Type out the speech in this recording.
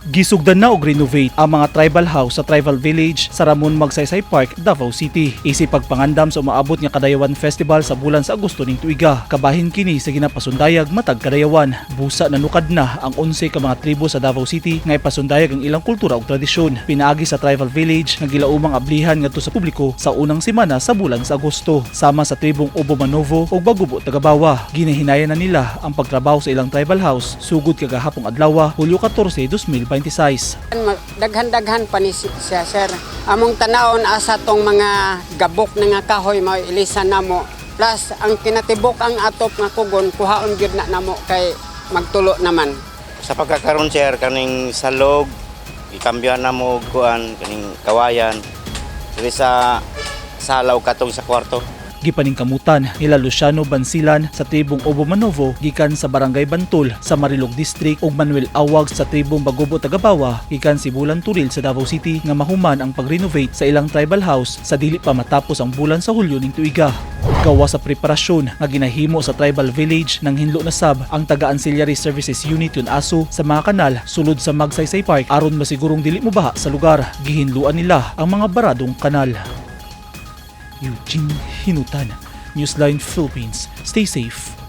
Gisugdan na og renovate ang mga tribal house sa Tribal Village sa Ramon Magsaysay Park, Davao City. Isip pagpangandam sa umaabot nga Kadayawan Festival sa bulan sa Agosto ning tuiga. Kabahin kini sa ginapasundayag matag Kadayawan. Busa nanukad na ang 11 ka mga tribo sa Davao City nga ipasundayag ang ilang kultura ug tradisyon. Pinaagi sa Tribal Village nga gilaumang ablihan ngadto sa publiko sa unang semana sa bulan sa Agosto. Sama sa tribong Obo Manovo ug Bagubo Tagabawa. Ginahinayan na nila ang pagtrabaho sa ilang tribal house sugod kagahapong adlaw, Hulyo 14, 2026. Daghan-daghan pa ni siya, sir. Among tanawon asa tong mga gabok na nga kahoy mao ilisan namo. Plus ang kinatibok ang atop nga kugon, kuhaon gyud na namo kay magtulo naman. Sa pagkakaroon, sir, kaning salog, ikambyohan na mo og kuan kaning kawayan. Diri sa sala ug katong sa kwarto. Gipaningkamutan nila Luciano Bansilan sa tribong Obo Manovo gikan sa Barangay Bantol sa Marilog District ug Manuel Awag sa tribong Bagobo Tagabawa gikan Sibulan Turil sa Davao City nga mahuman ang pag-renovate sa ilang tribal house sa dili pa matapos ang bulan sa Hulyo ning tuiga. Gawa sa preparasyon nga ginahimo sa tribal village, nang hinlo na sab ang taga Ancillary Services Unit yun aso sa mga kanal sulod sa Magsaysay Park aron masigurong dili mobaha sa lugar. Gihinluan nila ang mga baradong kanal. Eugene Hinutan, Newsline Philippines. Stay safe.